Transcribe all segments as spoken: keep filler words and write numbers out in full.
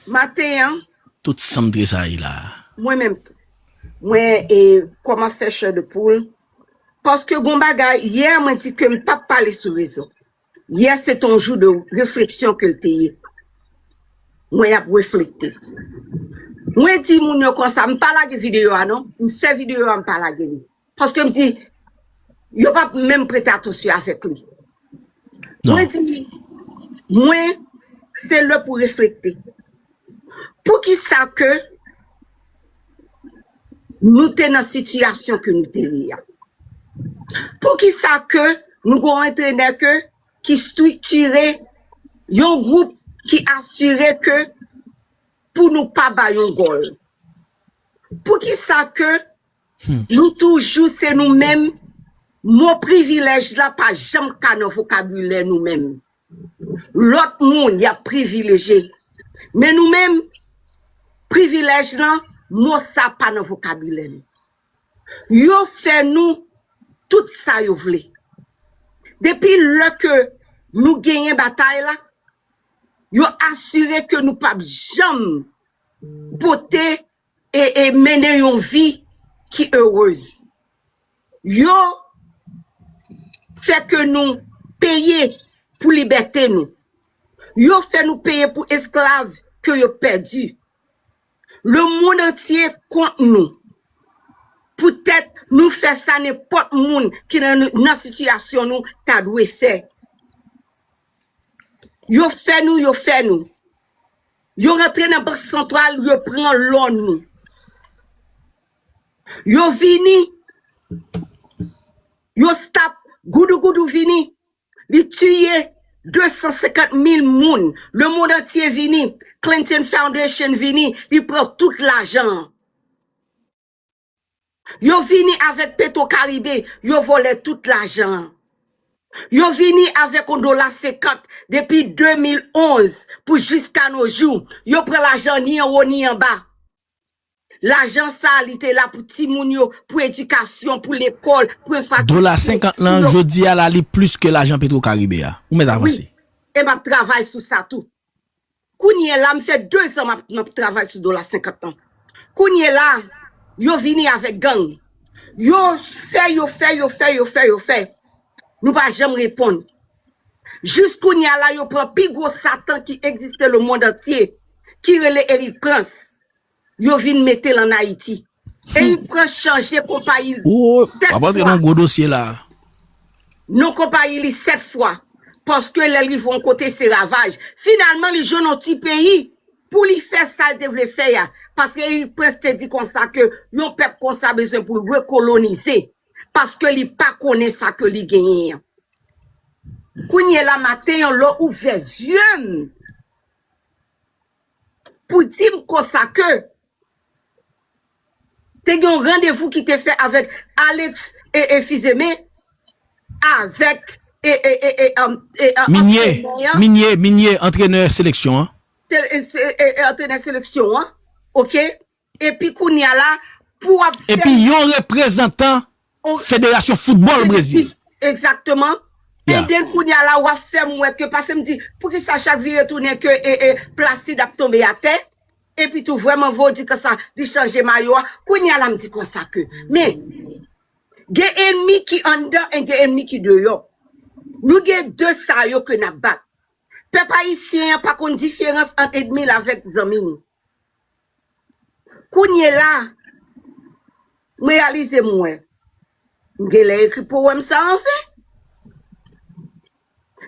Maten an, Tout sa m tresayi la. Mwen menm tou. Mwen e kòman fè chè de poul. Paske gon bagay, yè mwen di ke m p ap pale sou rezo. Yè se te yon jou de refleksyon ke l te ye. Mwen ap reflekte. Mwen di moun yo konsa, m pa lage videyo a non. M fè videyo a, m pa lage li. Paske m di, yo p ap menm prete atansyon avèk li. Mwen di, mwen, se lè pou reflekte. Poukisa ke nou te nan sitiyasyon ke nou te ye a? Poukisa ke nou gon antrenè ke ki striktire yon gwoup ki asire ke pou nou pa ba yon gòl? Poukisa ke nou toujou se nou menm? Mo privilèj la pa janm ka nan vokabilè nou menm. Lòt moun y ap privilejye. Men nou menm, privilèj lan, mo sa pa nan vokabilè nou. Yo fè nou tout sa yo vle. Depi lè ke nou genyen batay la, yo asire ke nou p ap janm pote e, e mennen yon vi ki erez. Yo fè ke nou peye pou libète nou. Yo fè nou peye pou esklav ke yo pèdi. Lemonn antye kont nou. Poutèt nou fè sa nenpòt moun ki nan, nan sitiyasyon nou ta dwe fè. Yo fè nou, yo fè nou. Yo rantre nan Bank Santral, yo pran lò nou. Yo vini, yo stop, goudougoudou vini. Li tiye de san senkant mil moun. Lemonn antye vini. Clinton Foundation vini. Li pran tout lajan an. Yo vini avèk Petro Caribe. Yo vòlè tout lajan an. Yo vini avèk yon dola senkant depi de mil onz pou jiska no jou. Yo pran lajan ni anwo ni anba. Lajan sa a, li te la pou timoun yo, pou edikasyon, pou lekòl, pou enfrastrikti. Dola senkant lan, jodi a la, li plis ke lajan Petro Caribe a. Ou mèt avanse. Wi, e m ap travay sou sa tou. Kounye la, m fè dezan m ap, m ap travay sou dola senkant lan. Kounye la, yo vini avèk gang. Yo fè, yo fè, yo fè, yo fè, yo fè. Nou pa janm reponn. Jis kounye a la, yo pran pi gwo satan ki egziste lemonn antye, ki rele Eric Prince. Yo vin mete l ann Ayiti. Eric Prince chanje konpayi l sèt fwa. W ap antre nan gwo dosye la. Non konpayi li sèt fwa. Paske lè l rive yon kote, se ravaj. Finalman, li jwenn yon ti peyi pou li fè sa l te vle fè a. Paske Eric Prince te di konsa ke yon pèp konsa bezwen pou l rekolonize. Paske li pa konnen sa ke li genyen an. Kounye la maten an, lè w ouvè zye m, pou di m konsa ke te gen yon randevou ki te fè avèk Alex e, e Fils-Aimé, avèk e, e, e, e, um, e, e, Minye, antrenè an. Minye, Minye, antrenè seleksyon an. Se, e, se, e, e, antrenè seleksyon an, oke? Epi kounye a la, pou w ap fè. Epi yon reprezantan Federasyon Foutbòl Brezil. Egzakteman. Yeah. Ebyen, kounye a la, w ap fè m wè ke, paske m di, poukisa chak vire tounen ke, e, e, Placide ap tonbe atè? Epi tou, vrèman vre, w di konsa, li chanje mayo a. Kounye a la, m di konsa ke, men, gen ènmi ki anndan e gen ènmi ki deyò. Nou gen de sa yo ke n ap bat. Pèp ayisyen an pa konn diferans ant ènmi l avèk zanmi l. Kounye la, m reyalize m wè, m genlè ekri powèm sa anfen.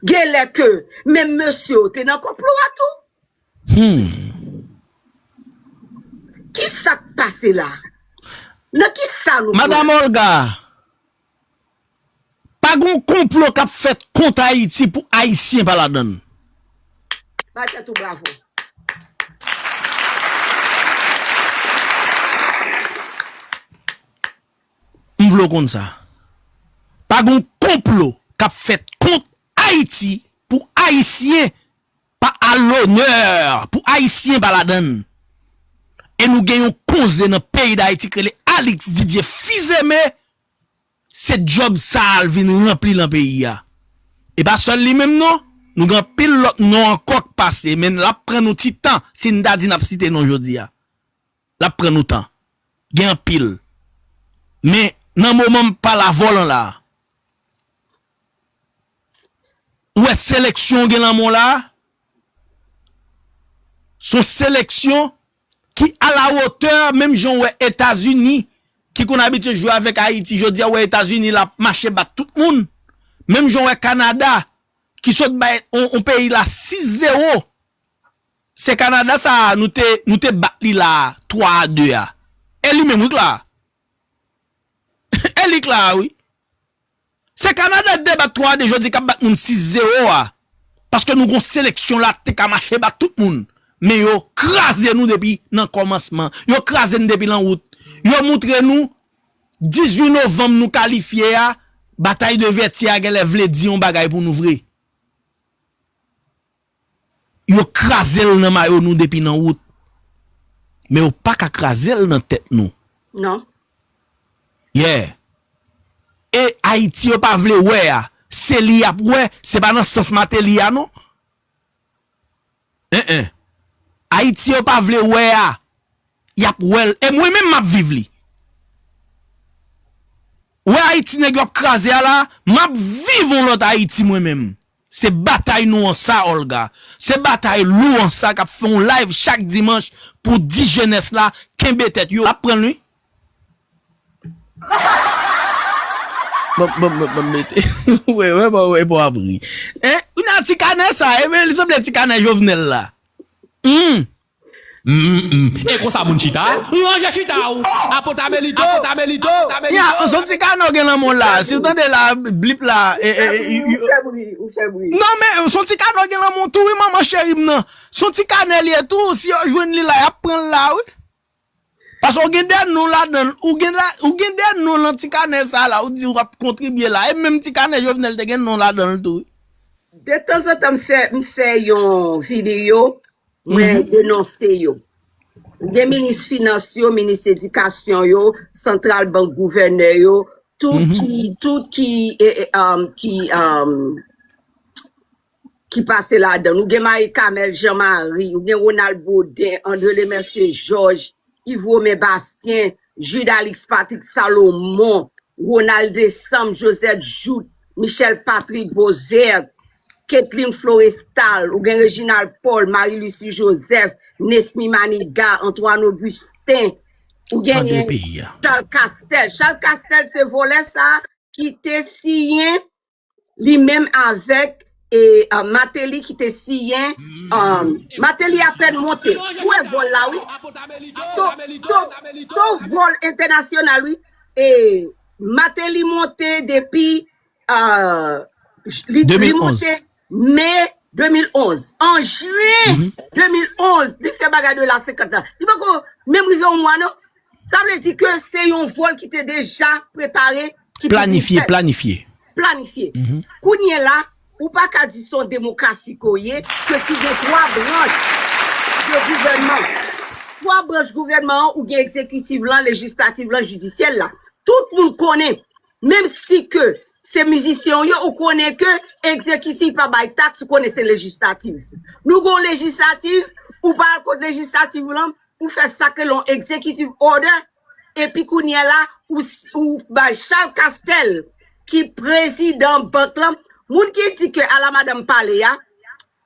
Genlè ke menm mesye yo te nan konplo a tou. Hmm. Ki sa k pase la? Nan ki sa nou Madame Olga, pa gon konplo k ap fèt kont Ayiti pou Ayisyen pa ladan l. Bay tèt ou bravo. M vle w konn sa. Pa gon konplo k ap fèt kont Ayiti pou Ayisyen pa a lonè, pou Ayisyen pa ladan l. E nou gen yon konze nan peyi Dayiti k rele Alix Didier Fils-Aimé, se djòb sa a l vin ranpli lan peyi a. E pa sèl li menm non. Nou gen anpil lòt non ankò k pase, men l ap pran nou ti tan si n ta di n ap site non jodi a. L ap pran nou tan. Gen anpil. Men nan moman m pale avè w lan la, ou wè seleksyon w gen nan men w la, se yon seleksyon ki alawotè, menm jan w wè Etazini, ki konn abitye jwe avèk Ayiti, jodi a w wè Etazini l ap mache bat tout moun. Menm jan w wè Kanada, ki sot bay yon, yon peyi la sis zewo. Se Kanada sa a, nou te, nou te bat li la twa a de a. E li menm wi k la. E li k la a wi. Se Kanada te bat twa a de jodi k ap bat moun sis zewo a. Paske nou gon seleksyon la te ka mache bat tout moun. Men yo kraze nou depi nan kòmansman. Yo kraze n depi lan wout. Yo moutre nou dizuit novanm nou kalifye a, batay de vètyè a genlè vle di yon bagay pou nou vre. Yo kraze l nan mayo nou depi nan wout. Men yo pa ka kraze l nan tèt nou. Non. Yeah. E Ayiti yo pa vle wè a, se li y ap wè, se pa nan sans Mateli a non. En en. Ayiti yo pa vle wè a, y ap wè l. E mwen menm m ap viv li. Wè Ayiti nèg yo ap kraze a la, m ap viv yon lòt Ayiti mwen menm. Se batay nou an sa, Olga. Se batay lou an sa k ap fè yon live chak dimanch pou di jenès la kenbe tèt yo. L ap pran l wi. Bon, bon, bon, bon, mete. Wè, wè, bon, wè, bon, ap ri. Hein? Ou nan ti kanè sa, e men, li sanble ti kanè Jovenel la. Hmm. Mm, mm. E konsa moun chita? Ranje chita w. Apotamelito, apotamelito. Ya, son ti kanè w gen nan men w la. Si w tande la, blip la, e, e, e, ou fè bri, ou fè bri. Non, men son ti kanè w gen nan men w tou, wi, manman cheri m nan. Son ti kanè li ye tou, si yo jwenn li la, y ap pran l la, wi. Paske w gen de non ladan l, ou gen la, ou gen de non nan ti kanè sa la, ou di w ap kontribye la. E menm ti kanè Jovenel te gen non ladan l tou, wi. De tanzantan, m fè, m fè yon videyo, mwen denonse yo. Gen minis finans yo, minis edikasyon yo, santral bank, gouvènè yo, tout ki, tout ki, e, e, um, ki, um, ki pase ladan. Ou gen Marie Carmelle Jean Marie, ou gen Ronald Baudin, André Lemercier Georges, Yves Romain Bastien, Jude Alix Patrick Salomon, Ronald Décembre, Josette Jouthe, Michel Patrick Beauzert, Ketline Florestal, ou gen Reginald Paul, Marie Lucie Joseph, Nesmy Manigat, Antoine Augustin, ou genyen Charles Castel. Charles Castel se vòlè sa ki te siyen li menm avèk, e, uh, Martelly ki te siyen, um, Martelly apèn monte. Ou wè vòl la, wi. To, to, to vòl entènasyonal, wi. E Martelly monte depi, uh, li, li monte me de mil onz. An jen de mil onz, li fè bagay de la senkant la. Li poko menm rive yon mwa, non. Sa vle di ke se yon vòl ki te deja prepare, ki te planifye, planifye. Planifye. Kounye la, ou pa ka di se yon demokrasi ke w ye, ke ki gen twa branch de gouvènman. Twa branch gouvènman an, ou gen egzekitif lan, lejislatif lan, jidisyèl la. Tout moun konnen, menm si ke se mizisyen w ye, ou konnen ke egzekitif pa bay taks, ou konnen se lejislatif. Nou gen yon lejislatif, ou pa al kot lejislatif lan, ou fè sa ke yon executive order, epi kounye a la, ou, ou bay Charles Castel, ki prezidan bank lan, moun ki di ke ala madanm pale a,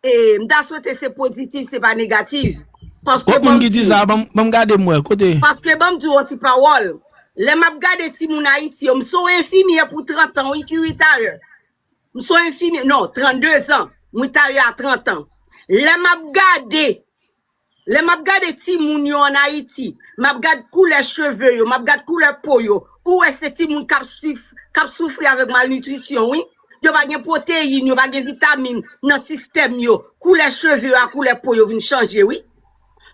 e, m ta swete se pozitif, se pa negatif. Paske kot moun ki di sa? Ban m, ban m gade m wè, kote? Paske ban m di w yon ti pawòl. Lè m ap gade timoun Ayiti yo, m se yon enfimyè pou trant an, wi, ki ritayè. M se yon enfimyè, non, trannde zan. M ritayè a trant an. Lè m ap gade Lè m ap gade timoun yo ann Ayiti, m ap gad koulè cheve yo, m ap gad koulè po yo, ou wè se timoun k ap sif-, k ap soufri avèk malnitrisyon, wi. Yo pa gen pwoteyin, yo pa gen vitamin nan sistèm yo. Koulè cheve yo ak koulè po yo vin chanje, wi.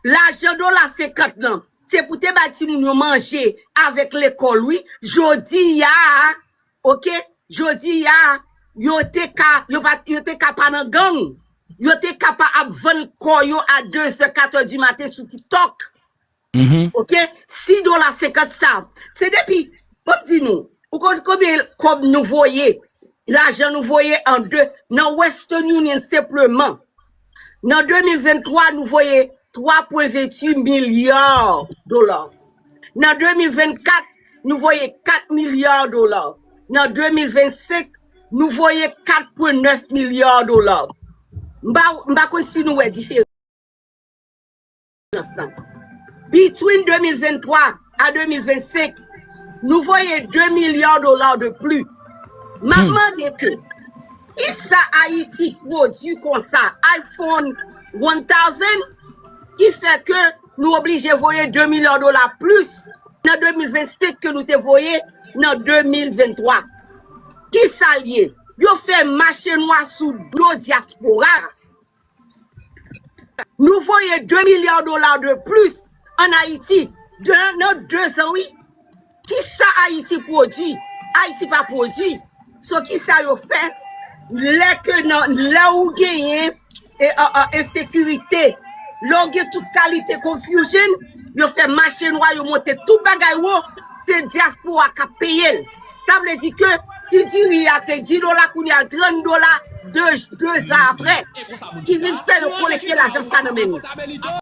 Lajan dola senkant lan, se pou te bay timoun yo manje avèk lekòl, wi. Jodi a, oke, jodi a, yo te ka, yo pa, yo te ka pa nan gang. Yo te ka pa ap vann kò yo a de zè, kat è di maten sou TikTok. Oke? Sis dola senkant sa, se depi, ban m di nou, ou konn konbyen kòb nou voye Lajan nou voye an de, nan Western Union senpleman. Nan de mil venntwa, nou voye twa pwen venntuit milya dola. Nan de mil vennkat, nou voye kat milya dola. Nan de mil vennsenk, nou voye kat pwen nèf milya dola. M pa, m pa konn si nou wè diferans lan. Between de mil venntwa a de mil vennsenk, nou voye de milya dola de plis. M ap mande ke, kisa Ayiti pwodui konsa? iPhone one thousand, ki fè ke nou oblije voye de milya dola plis nan de mil vennsenk ke nou te voye nan de mil venntwa. Kisa l ye? Yo fè mache nwa sou do dyaspora. Nou voye de milya dola de plis ann Ayiti nan, nan de zan, wi. Kisa Ayiti pwodui? Ayiti pa pwodui. So, kisa yo fè? Lè ke nan, lè ou genyen e, e, e, ensekirite, lè w gen tout kalite confusion, yo fè mache nwa, yo monte tout bagay wo, se dyaspora k ap peye l. Sa vle di ke si diri a te dis dola, kounye a l trant dola, de, de zan apre, ki vin fè yo kolekte lajan sa nan men nou.